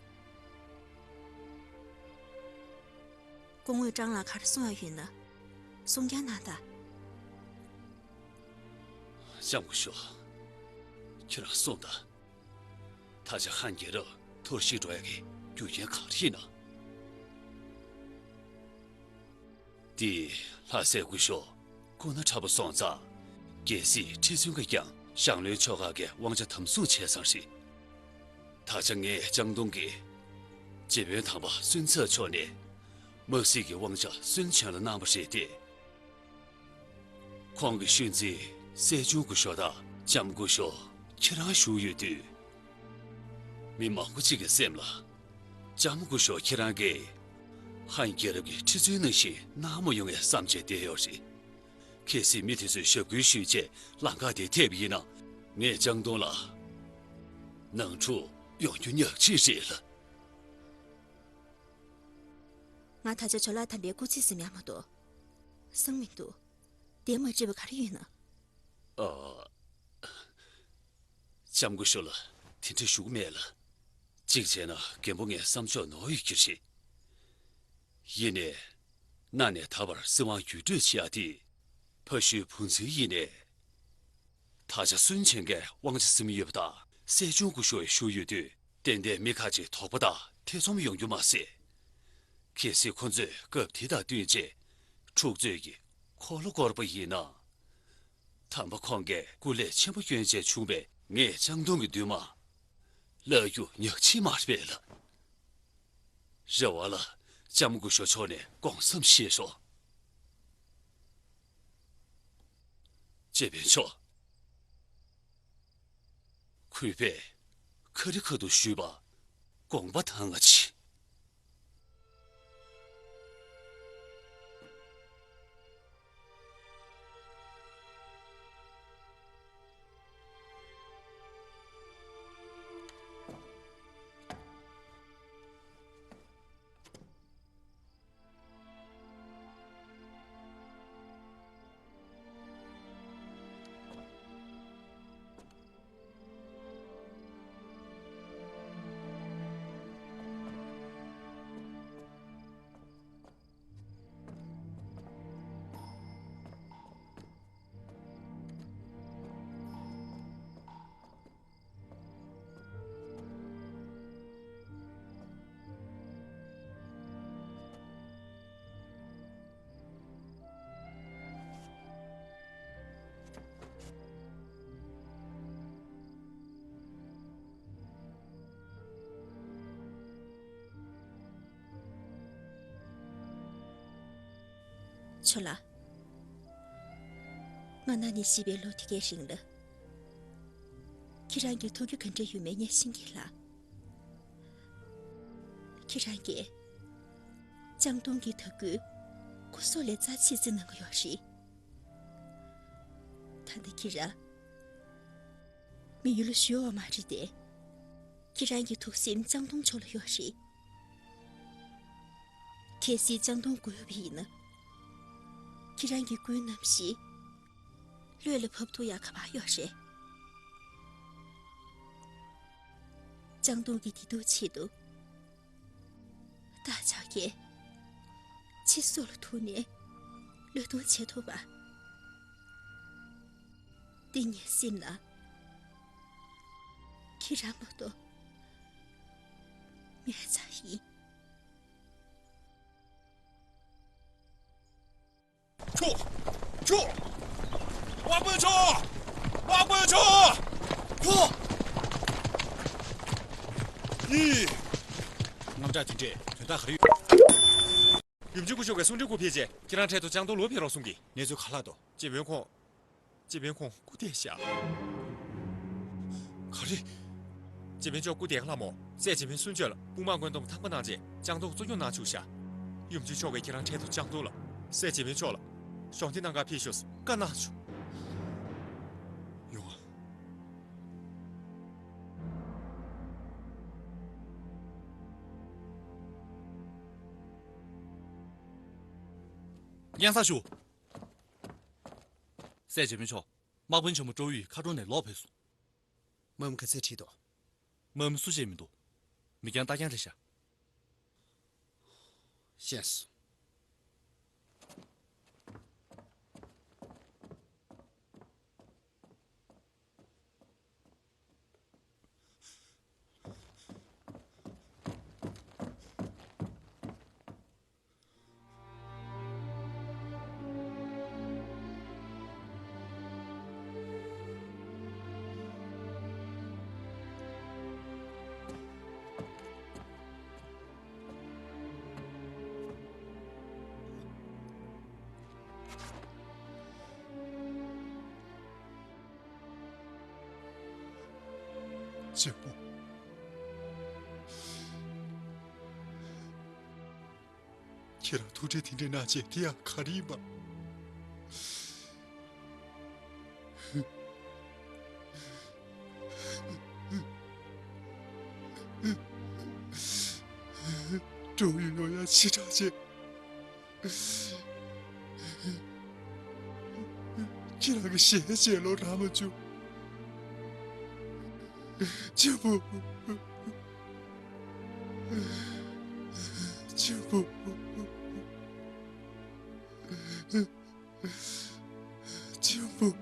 སྐུ་ངོ་ཀྲང་ལགས་ག་རེ་གསུང་ཡག་ཡོད་ན། གསུང་རྐྱང་གནང་དང་། ལྕམ་སྐུ་ཞབས། ཁྱེད་རང་གསུངས་དང་། ད་ཆ་ཧན་རྒྱལ་རབས་འཐོར་ཞིག་འགྲོ་ཡག་གི་རྒྱུ་རྐྱེན་ག་རེ་ཡིན་ན། དེ་ལྷ་སྲས་སྐུ་ཞབས་སྐུ་ན་ཕྲ་པོ་སོང་ཙང་། རྒྱལ་སྲིད་ཁྲི་བཙུན་གྱིས་ཀྱང་ཞང་བློན་ཕྱོགས་ཁག་གི་དབང་ཆ་དམ་བཟུང་བྱས་ཙང་རེད། ད་ཆ་ངས་ལྕང་སྟོད་ཀྱི་རྗེ་དཔོན་དམ་པ་སུན་ཙེ་མཆོག་ནས་དམག་སྲིད་ཀྱི་དབང་ཆ་སུན་ཆན་ལ་གནང་བ་རེད་དེ། ཁོང་གི་ཤུལ་འཛིན་སྲས་ཆུང་སྐུ་ཞབས་དང་ལྕམ་སྐུ་ཞབས་ཁྱེད་རང་བཞུགས་ཡོད་དུས། མི་མང་པོ་གཅིག་གི་སེམས་ལ། ལྕམ་སྐུ་ཞབས་ཁྱེད་རང་གིས་ཧན་རྒྱལ་རབས་ཀྱི་ཁྲི་བཙུན་ནང་བཞིན་གནང་མ་ཡོང་ངས་བསམ་བྱས་བསྡད་ཡོད་རེད། གལ་སྲིད་མི་དེ་ཚོས་ཞབས་སྐུལ་ཞུས་རྗེས་ལམ་ཁ་དེ་ཐེབས་ཡིན་ན། ངས་ལྕང་སྟོད་ལ་ནང་འཁྲུག་ཡོང་རྒྱུ་ཉག་གཅིག་རེད་ལ། ང་ད་ཆ་ཇོ་ལགས་དམ་པའི་སྐུ་ཚེ་ཟིན་ཡག་མ་གཏོགས་གསང་མི་འདུག་དེ་མ་འགྲིག་པ་ག་རེ་ཡོད་ན། ཨ། ལྕམ་སྐུ་ཞབས་ལ་དེ་འདྲ་ཞུ་གི་མེད་ལ། གཅིག་བྱས་ན་རྒན་པོ་ངའི་བསམ་ཕྱོགས་ནོར་ཡོད་ཀྱི་རེད། ཡིན་ནའི། གནའ་ནས་ད་བར་སྲིད་དབང་བརྒྱུད་སྤྲོད་བྱེད་ཡག་དེ། ཕ་ཤུལ་བུ་འཛིན་ཡིན་ནའི། ད་ཆ་སུན་ཆན་གྱིས་དབང་ཆ་ཟིན་ཡོད་པ་དང་སྲས་ཆུང་སྐུ་ཞབས་བཞུགས་ཡོད་དུས། ཏན་ཏན་མི་ཁ་ཅིག་དོགས་པ་དང་ཐེ་ཚོམ་ཡོང་རྒྱུ་མ་ཟད། གལ་སྲིད་ཁོ་ཚོས་སྐབས་དེ་དང་བསྟུན་བྱས་འཁྲུག་རྩོད་ཀྱི་འཁོར་ལོ་བསྐོར་བ་ཡིན་ན། དམ་པ་ཁོང་གིས་སྐུ་ལས་ཆེན་པོ་བསྐྱོན་བྱས་བྱུང་བའི་ངས་ལྕང་སྟོད་ཀྱི་འདུན་མ་བརླག་རྒྱུ་ཉག་གཅིག་མ་རེད་པས་ལ། རེ་བ་ལ་ ལྕམ་སྐུ་ཞབས་མཆོག་ནས་དགོངས་སེལ་ཞུས་སོང་། ཅེ་པན་མཆོག། གུས་པས་ཁ་རི་ཁ་ཐུག་ཞུས་པ་དགོངས་པ་དྭངས་ལ་ཕྱིན། ཆོ་ལགས། ང་ན་ནས་ཤི་བའི་ལོ་དེ་གའི་རིང་ལ། ཁྱེད་རང་གིས་ཐུགས་རྒྱུས་ག་འདྲ་ཡོད་མེད་ངས་ཤེས་ཀྱི་ལགས། ཁྱེད་རང་གིས་ལྕང་སྡོང་གི་དར་རྒུད་སྐུ་སྲོག་ལས་རྩ་ཆེ་བརྩི་གནང་གི་ཡོད་རེད། ད་ལྟ་ཁྱེད་རང་མི་ཡུལ་ལ་བཞུད་ཡོད་མ་རེད་དེ། ཁྱེད་རང་གི་ཐུགས་སེམས་ལྕང་སྡོང་ཕྱོགས་ལ་ཡོད་རེད། གལ་སྲིད་ལྕང་སྡོང་དགོས་ཡོད་པ་ཡིན་ན། ཁྱེད་རང་གི་སྐུའི་རྣམ་ཤེས་བློས་ལ་བབས་ཐུབ་ཡག་ག་པར་ཡོད་རེད། ལྕང་སྡོང་གི་བདེ་སྡུག་ཆེད་དུ། བདག་ཅག་གིས་ཕྱི་སོ་ལ་ཐུག་ནས་བློས་གཏོང་བྱེད་ཐུབ་པ། འདི་ངའི་སེམས་ནང་ཁྱེད་རང་མ་གཏོགས་ངའི་རྩ་ཡིན། ཁྱོ། ཁྱོ། དམག་དཔོན་མཆོག། དམག་དཔོན་མཆོག། ཁྱོ། ཡི། རྔམ་སྐྲག་དེ་འདྲས་དོན་དག་ག་རེ་ཡོད། ཡུམ་ཆེན་སྐུ་ཞབས་ཀྱིས་གསུང་འཕྲིན་སྐུ་ཕེབས་རྗེས་ཁྱེད་རང་འཕྲལ་དུ་ལྕང་སྡོང་ལོག་ཕེབས་རོགས་གསུང་གི། གནས་ཚུལ་ག་ལ་འདུག་ཅེ་པན་ཁོང་། ཅེ་པན་ཁོང་སྐུ་འདས་ཤག་ག་རེ། ཅེ་པན་མཆོག་སྐུ་འདས་ཁ་ལ་མོ། སྲས་ཅེ་པན་གསུང་ཆོས་ལ་དཔུང་དམག་བཀོད་འདོམས་ཐང་པ་གནང་རྗེས་ལྕང་སྡོང་གཙོ་སྐྱོང་གནང་བཅུག་ཤག་ཡུམ་ཆེན་མཆོག་གིས་ཁྱེད་རང་འཕྲལ་དུ་ལྕང་སྡོང་ལ། སྲས་ཅེ་པན་མཆོག་ལ། གཞོགས་འདེགས་གནང་གར་ཕེབས་ཤོག་བཀའ་གནང་བྱུང་། ཡོང་ཨ། ཡང་ས་ཞུ། སྲས་ཅེ་པན་མཆོག་དམག་དཔོན་ཆེན་མོ་ཀྲོའུ་ཡི་མཁའ་འགྲོ་ནས་ལོག་ཕེབས་སོང་། དམག་མི་ག་ཚད་ཁྲིད་དོ། དམག་མི་སུ་གཅིག་མི་འདུག་མི་རྐྱང་རྟ་རྐྱང་རེད་ཤག་ཤེས་སོང་། གཅེན་པོ། ཁྱེད་རང་ཐུགས་ཁྲལ་དེ་འདྲ་གནང་བྱས་དེ་ཡང་ག་རེ་ཡིན་པ། ཀྲོའུ་ཡི་ཡོང་ཡ་ཕྱི་དྲགས་བྱས། ཁྱེད་རང་གི་ཞལ་མཇལ་ལོ་རག་མ་བྱུང་། གཅེན་པོ། གཅེན་པོ། གཅེན་པོ།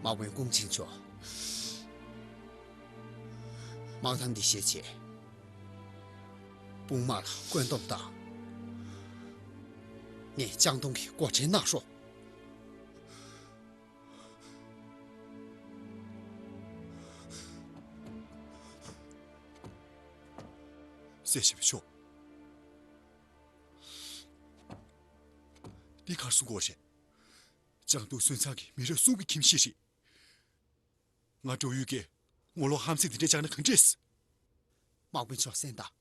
དམག་དཔོན་ཀུང་ཅིན་མཆོག་དམག་ཐང་འདི་བཞེས་བྱས། དཔུང་དམག་ལ་བཀོད་འདོམས་དང་། ངས་ལྕང་སྡོང་གི་འགོ་ཁྲིད་གནང་རོགས། སྲས་ཞིག་ཤོག་འདི་གར་སོང་དགོས་རེད། ལྕང་སྡོང་སོན་ཚང་གི་མི་རབས་གསུམ་གྱི་ཁྱིམ་གཞིས་རེད། ང་ཀྲོའུ་ཡུས་ཀྱིས་ངོ་ལོག་ཧམ་སེམས་འདི་འདྲ་བཅངས་ན་གང་འགྲིག་དམག་དཔོན་མཆོག་གསན་དང་།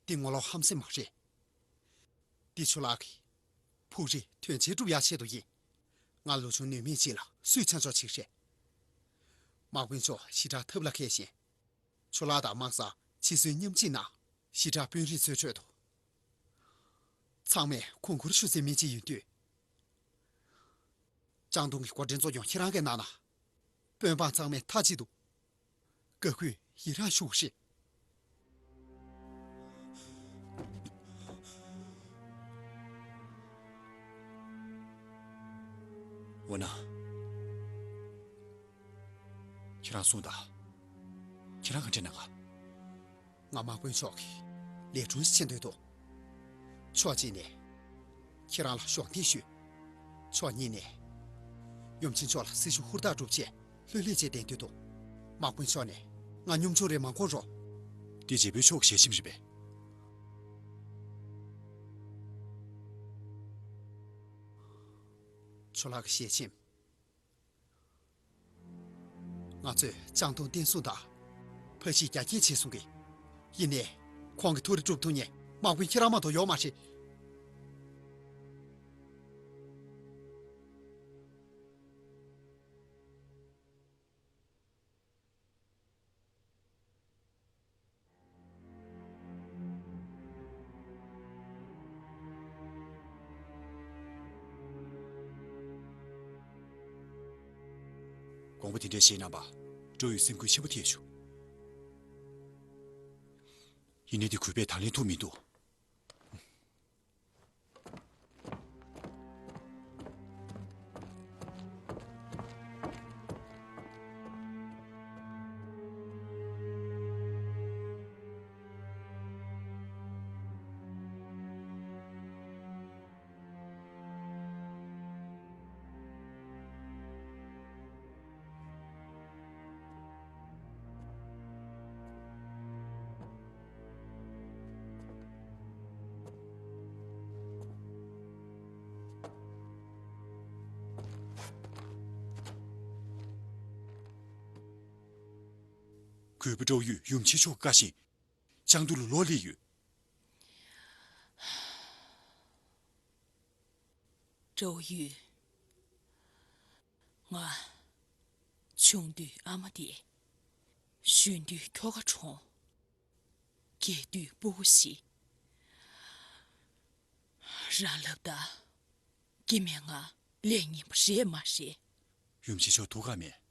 འདི་ངོ་ལོག་ཧམ་སེམས་མ་རེད། འདི་ཆུ་ལག་གི་ཕུགས་རེ་དོན་ཆེན་སྒྲུབ་ཡག་ཆེད་དུ་ཡིན། ང་ལོ་ཆུང་ནུས་མེད་ཅིག་ལ་སུས་ཆ་འཇོག་བྱེད་རེད། དམག་དཔོན་མཆོག་ཞེ་དྲག་ཐབས་ལ་མཁས་ཤིང་། ཆུ་ལག་དང་དམག་ས་ཕྱི་སོན་མཉམ་གཅིག་ན་ཞེ་དྲག་དཔོན་རིགས་ཚོའི་ཁྲོད་དུ། ཚང་མས་ཁོང་ཁུར་ཤུགས་ཚད་མེད་ཅིག་ཡིན་དུས། ལྕང་སྡོང་གི་འགོ་འདྲེན་གཙོ་སྐྱོང་ཁྱེད་རང་གིས་གནང་ན། དཔོན་འབངས་ཚང་མས་མཐའ་གཅིག་ཏུ་བཀའ་བཀོད་ཡི་རང་ཞུ་བ་རེད། འོ་ན། ཁྱེད་རང་གསུངས་དང་། ཁྱེད་རང་ག་འདྲས་གནང་ག་ང་དམག་དཔོན་མཆོག་གི་ལས་དྲུང་ཞིག་བྱེད་འདོད་འདུག་ཕྱོགས་གཅིག་ནས་ཁྱེད་རང་ལ་གཞོགས་འདེགས་ཞུ། ཕྱོགས་གཉིས་ནས་ཡུམ་ཆེན་མཆོག་ལ་སྲི་ཞུ་ཧུར་ཐག་སྒྲུབ་ཆེད་ལྷོད་ལྷོད་བྱས་བསྡད་འདོད་འདུག་དམག་དཔོན་མཆོག་ནས་ང་སྙོམ་ཆུང་རེ་མ་དགོངས་རོགས། འདི་བྱེད་པོ་མཆོག་གི་ཞལ་ཆེམས་རེད་པས། ཆུ་ལག་གི་ཞལ་ཆེམས། ང་ཚོས་ལྕང་སྡོང་བསྟན་སྲུང་དང་། ཕ་གཞིས་རྒྱ་སྐྱེད་བྱེད་གསུང་གི། ཡིན་ནའི། ཁོང་གི་ཐུགས་རེ་སྒྲུབ་ཐུབ་མཁན་དམག་དཔོན་ཁྱེད་རང་མ་གཏོགས་ཡོད་མ་རེད། དགོངས་པ་དེ་འདྲ་བཞེས་གནང་བ། ཀྲོའུ་ཡུས་སེམས་འགུལ་ཆེན་པོ་ཐེབས་བྱུང་། ཡིན་ནའི་དེ་གུས་པས་དང་ལེན་ཐུབ་མི་འདུག་གུས་པ་ཀྲོའུ་ཡུས་ཡུམ་ཆེན་མཆོག་བཀའ་བཞིན་ལྕང་སྡོང་ལ་ལོག་སླེབས་ཡོད། ཀྲོའུ་ཡུས། ང་། ཆུང་དུས་ཨ་མ་དེ། གཞོན་དུས་ཁྱོ་ག་གྲོངས། རྒས་དུས་སྤུ་གུ་བཞི། རང་ལབ་ད། སྐྱེ་དམན་ང་ལས་ངན་པ་རེད་མ་རེད། ཡུམ་ཆེན་མཆོག་ཐུགས་ཁག་མེད།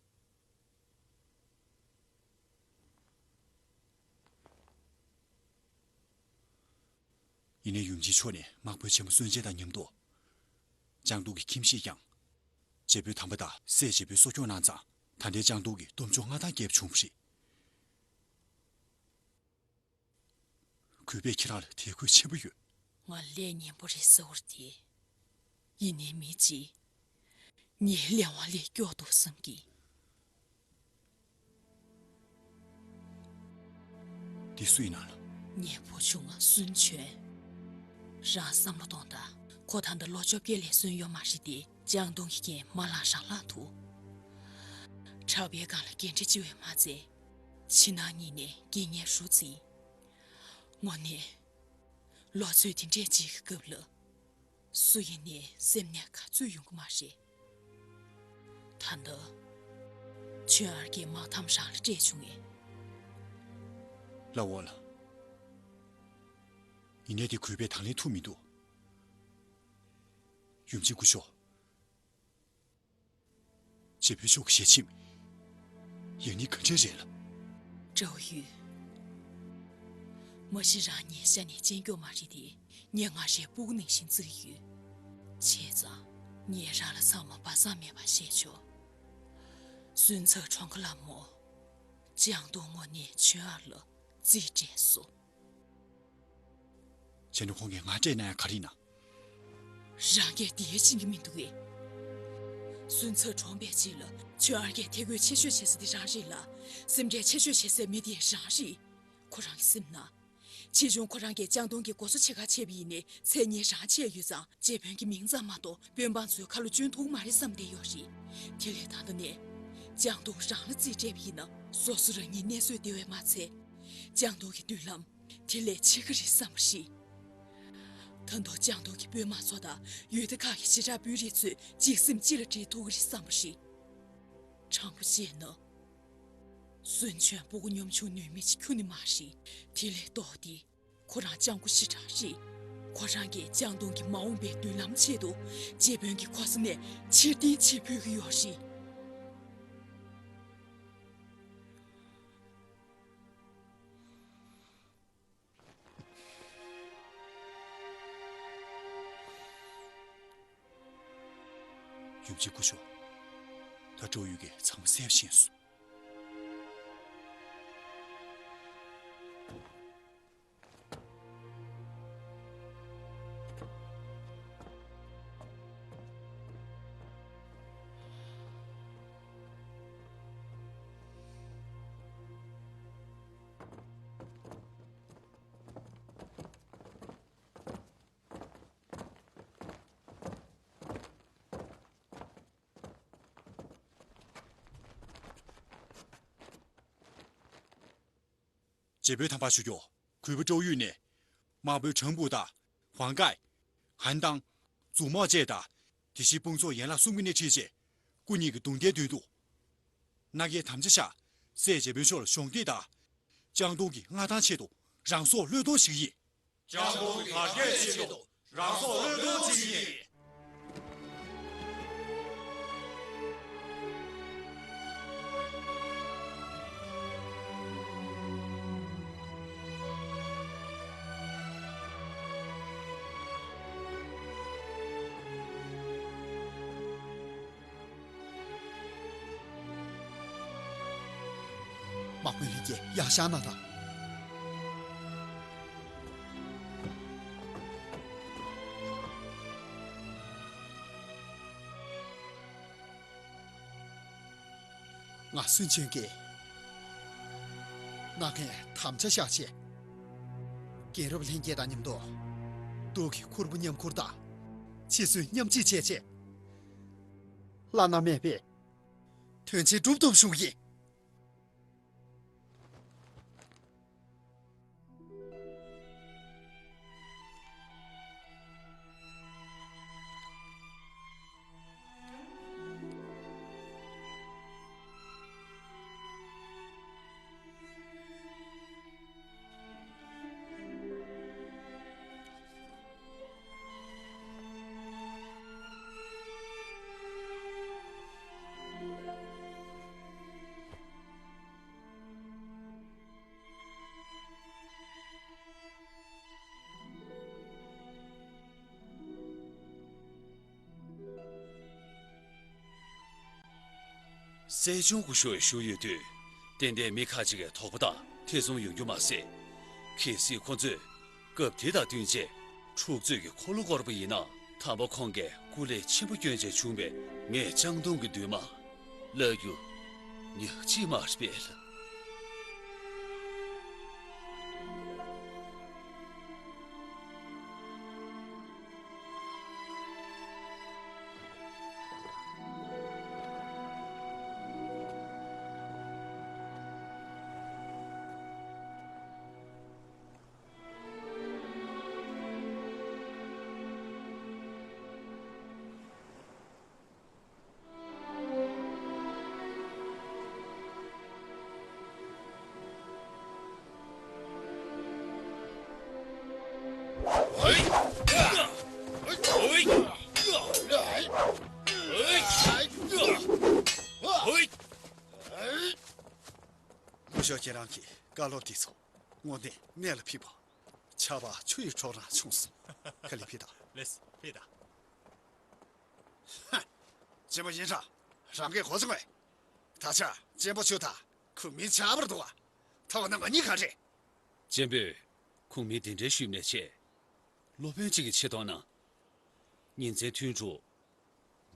ཡིན་ནའི་ཡུམ་ཆེན་མཆོག་ནས་དམག་དཔོན་ཆེན་མོ་སུན་ཅན་དང་མཉམ་དུ། ལྕང་སྡོང་གི་ཁྱིམ་གཞིས་ཀྱང་། བྱེད་པོའི་དམ་པ་དང་སྲས་བྱེད་པོའི་གསོ་སྐྱོང་གནང་ཙང་ད་ལྟའི་ལྕང་སྡོང་གི་སྟོབས་ཆུང་མངའ་ཐང་རྒྱས་པ་བྱུང་བ་རེད། གུས་པས་ཁྱེད་རང་ལ་དད་གུས་ཆེན་པོ་ཡོད། ང་ལས་ངན་པོ་རེད་ཟེར་བ་དེ། ཡིན་ནའི་མི་གཅིག་ངའི་ལས་དབང་ལས་སྐྱོ་འདུག་བསམ་གི། འདི་སུ་ཡིན་ན་ལ། ངའི་བུ་ཆུང་ང་སུན་ཆོན། རང་བསམ་བློ་གཏོང་དང་། ཁོ་ད་ལྟ་ལོ་བཅོ་བརྒྱད་ལས་སོན་ཡོད་མ་རེད་དེ། ལྕང་སྡོང་གི་རྐྱེན་མ་ལངས་རང་ལངས་འདུག་གྲྭ་པའི་སྒང་ལ་འགན་འཁྲི་ལྕི་བས་མ་ཚད། ཕྱི་ནང་གཉིས་ནས་དགེ་བསྙེན་རུ་འཛིན། དངོས་གནས། ལོ་ཚོད་འདི་འདྲས་ཅིག་གི་སྐབས་ལ། སུ་ཡིན་ནའི་སེམས་ནས་ག་ཚོད་ཡོང་གི་མ་རེད། ད་ལྟ། ཆོས་ཨར་གྱིས་དམག་ཐམ་རང་ལ་སྤྲད་བྱུང་ངས། ལགས་འོང་ལགས། ཡིན་ནའི་དེ་གུས་པས་དང་ལེན་ཐུབ་མི་འདུག་ཡུམ་ཆེན་སྐུ་ཞབས། བྱེད་པོ་མཆོག་གི་ཞལ་ཆེམས། ཡང་ནི་ག་འདྲས་རེད་ལ། ཀྲོའུ་ཡུས། མ་གཞི་རང་ཉིད་ཤ་ནས་གཅིན་སྐྱོགས་མ་རེད་དེ། ངས་ང་རའི་སྤུ་གུ་ནང་བཞིན་བརྩི་གི་ཡོད། བྱས་ཙང་ངས་རང་ལ་ཚང་མ་སྦ་གསང་མེད་པ་བཤད་ཆོག་སུན་ཚ་གྲོང་ཁ་ལ་མོ། ལྕང་སྡོང་དངོས་གནས་ཆོས་ཨར་ལ་རྩིས་སྤྲད་སོང་། བྱས་ན་ཁོང་གིས་ང་སྤྲད་ན་ཡང་ག་རེ་ཡིན་ན། རང་གིས་དེ་ཤེས་ཀྱི་མི་འདུག་གས། སུན་ཚར་གྲོངས་པའི་རྗེས་ལ་ཁྱོད་ཨར་གྱིས་ཐེ་གོས་ཆེ་ཤོས་བྱེད་ས་དེ་རང་རེད་ལ། སེམས་ཁྲལ་ཆེ་ཤོས་བྱེད་སའི་མི་དེ་རང་རེད། ཁོ་རང་གིས་སེམས་ན། ཆེ་ཆུང་ཁོ་རང་གིས་ལྕང་སྡོང་གི་སྒོ་ཟོག་ཕྱེད་ཀ་ཕྱེས་པ་ཡིན་ནའི་མཚན་སྙན་རང་ཆད་ཡོད་ཙང་རྗེ་དཔོན་གྱི་མིང་ཙམ་མ་གཏོགས་དཔོན་འབངས་ཚོའི་ཁ་ལོ་སྐྱོན་ཐུབ་མ་རེད་བསམ་བསྡད་ཡོད་རེད། དེ་ལས་ད་ལྟ་ནས་ལྕང་སྡོང་རང་ལ་རྩིས་སྤྲད་པ་ཡིན་ན་སོ་སོ་རང་ཉིད་གནས་ཚུལ་བདེ་བས་མ་ཚད། ལྕང་སྡོང་གི་མདུན་ལམ་དེ་ལས་ཕྱེད་ཀ་རེད་བསམ་པ་རེད། ད་དུང་ལྕང་སྡོང་གི་དཔོན་དམག་ཚོ་དང་ཡུལ་སྡེ་ཁག་གི་བྱེ་བྲག་དཔོན་རིགས་ཚོས་གཅིག་སེམས་གཅིག་ལ་སྒྲིལ་ཐུབ་ཀྱི་རེད་བསམ་པ་རེད། དྲང་པོ་བཤད་ན། སུན་ཆོན་སྤུ་གུ་ཉམ་ཆུང་ནུས་མེད་ཅིག་ཁྱོན་ནས་མ་རེད། དེ་ལས་ལྡོག་སྟེ། ཁོ་རང་སྤྱང་པོ་ཞེ་དྲག་རེད། ཁོ་རང་གིས་ལྕང་སྡོང་གི་མ་འོངས་པའི་མདུན་ལམ་ཆེད་དུ་རྗེ་དཔོན་གྱི་ཁོ་ས་ནས་ཕྱིར་འཐེན་བྱེད་ཕོད་ཀྱི་ཡོད་རེད། ཡུམ་ཆེན་སྐུ་ཞབས། ད་ཀྲོའུ་ཡུས་ཀྱིས་ཚང་མ་གསལ་པོ་ཤེས་སོང་། རྗེ་དཔོན་དམ་པ་ཞུ་རྒྱུ། གུས་པ་ཀྲོའུ་ཡུས་ནས། དམག་དཔོན་ཁྲང་པུའུ་དང་། ཧུང་ཀའེ། ཧན་ཏང་། ཛུ་མོ་བཅས་དང་། དེ་བཞིན་དཔུང་ཚོགས་ཡན་ལག་གསུམ་གྱི་སྣེ་ཁྲིད་བྱས། སྐུ་ཉིད་ཀྱི་གདུང་རྟེན་མདུན་དུ། མནའ་གན་དམ་བཅའ་བཞག་སྲས་རྗེ་དཔོན་མཆོག་ལ་གཞོགས་འདེགས་དང་། ལྕང་སྡོང་གི་མངའ་ཐང་ཆེད་དུ་རང་སྲོག་བློས་གཏོང་ཞིག་ཡིན། ལྕང་སྡོང་གི་དར་རྒྱས་ཆེད་དུ་རང་སྲོག་བློས་གཏོང་ཞིག་ཡིན། དམག་དཔོན་ལྷན་རྒྱས་ཡར་བཞེངས་གནང་དང་། ང་སུན་ཆོན་གྱིས་མནའ་གན་དམ་བཅའ་བཞག་བྱས། རྒན་རབས་ལྷན་རྒྱས་དང་མཉམ་དུ་སྟོད་ཀྱི་ཁུར་པོ་མཉམ་ཁུར་དང་། འཆི་གསོན་མཉམ་འཆི་བྱས་བྱས། བླ་ན་མེད་པའི་དོན་ཆེན་སྒྲུབ་ཐུབ་བྱུང་ཡིན། སྲིད་སྐྱོང་སྐུ་ཞབས་བཞུགས་ཡོད་དུས། ཏན་ཏན་མི་ཁག་ཅིག་གི་དོགས་པ་དང་ཐེ་ཚོམ་ཡོང་རྒྱུ་མ་ཟད། གལ་སྲིད་ཁོ་ཚོས་སྐབས་དེ་དང་བསྟུན་བྱས་འཁྲུག་རྩོད་ཀྱི་འཁོར་ལོ་བསྐོར་བ་ཡིན་ན། དམ་པ་ཁོང་གིས་སྐུ་ལས་ཆེན་པོ་བསྐྱོན་བྱས་བྱུང་བའི་ངའི་ལྕང་སྡོང་གི་འདུན་མ་བརླག་རྒྱུ་ཉག་གཅིག་མ་རེད་པས་ལགས། སྐུ་ཞབས་ཁྱེད་རང་གི་བཀའ་སློབ་འདི་ཚོ་དངོས་གནས་གནད་ལ་འཕིགས་པ། ཆར་པ་ཆུ་ཡི་གྲོགས་རང་བྱུང་སོང་། ཁ་ལེ་ཕི་ད། ལེས་ཕི་ད། ཧ། གཅེན་པོ་ཡིན་ཧྲ། རང་གིས་གོ་སོང་ངས། ད་ཆ་གཅེན་པོ་ཁྱོད་དང་ཁུ་མིན་ཆགས་པར་འདུག་བ། ཐོག་ན་ང་གཉིས་ག་རེ། གཅེན་པོས་ཁུངས་མེད་དེ་འདྲའི་ཞུས་ནས་ཆེ། སློབ་དཔོན་གཅིག་གི་ཆེད་དོན་ན། ཉིན་མཚན་ཐུན་དྲུག་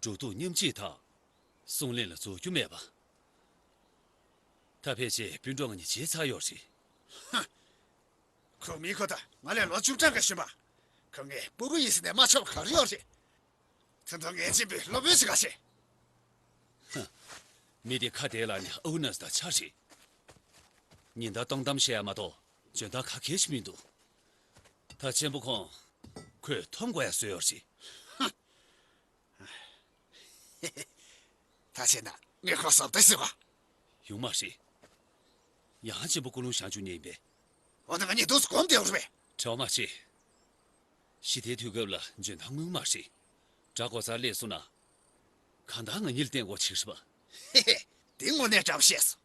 འགྲོ་འདུག་མཉམ་གཅིག་དང་། གསུང་གླེང་ལ་རྫོགས་རྒྱུ་མེད་པ། ད་ཕལ་ཆེར་སྤུན་གྲོགས་ང་གཉིས་བརྗེད་ཚར་ཡོད་རེད། ཧ། ཁོ་མི་ཁོ་ད་ང་ལས་ལོ་བཅུ་གྲངས་ཀ་ཤི་མ། ཁོ་ངའི་སྤུ་གུ་ཡིན་ཟེར་ནས་མ་ཆོག་ག་རེ་ཡོད་རེད། ད་དུང་ངས་ཆེན་པོའི་སློབ་དཔོན་ཞིག་ག་ཤེས། ཧ། མི་དེ་ཁ་བདེ་ལ་ནི་ཨའུ་ནས་ད་ཆ་རེད། ཉིན་ལྟར་སྟོང་གཏམ་བཤད་ཡ་མ་གཏོགས་འཇོན་ཐང་ག་གེ་ཞིག་མི་འདུག་ད་ཆེན་པོ་ཁོང་ཁོས་འཐོམ་དགོས་ཡ་བཟོས་ཡོད་རེད། ད་བྱས་ན་ངས་ཁོ་བཟོ་ལྟ་ཞིག་བ། ཡོང་མ་རེད། ཡང་ཆེན་པོ་ཀུན་སློང་བཞག་བཅུག་ཉེན་པས། འོ་ན་ང་གཉིས་འདུག་སེ་གོམ་བསྡད་ཡོད་རེད་པས། དྲི་བ་མ་བྱེད། ཞི་བདེའི་དུས་སྐབས་ལ་འཇོན་ཐང་དངུལ་མ་རེད། དགྲ་གོ་སར་སླེབས་སོང་ན། གང་ལྟར་ང་གཉིས་ལ་བརྟེན་དགོས་ཆགས་རེད་པ། ཧེ་ཧེ། འདི་དངོས་གནས་འདྲ་པོ་བཤད་སོང་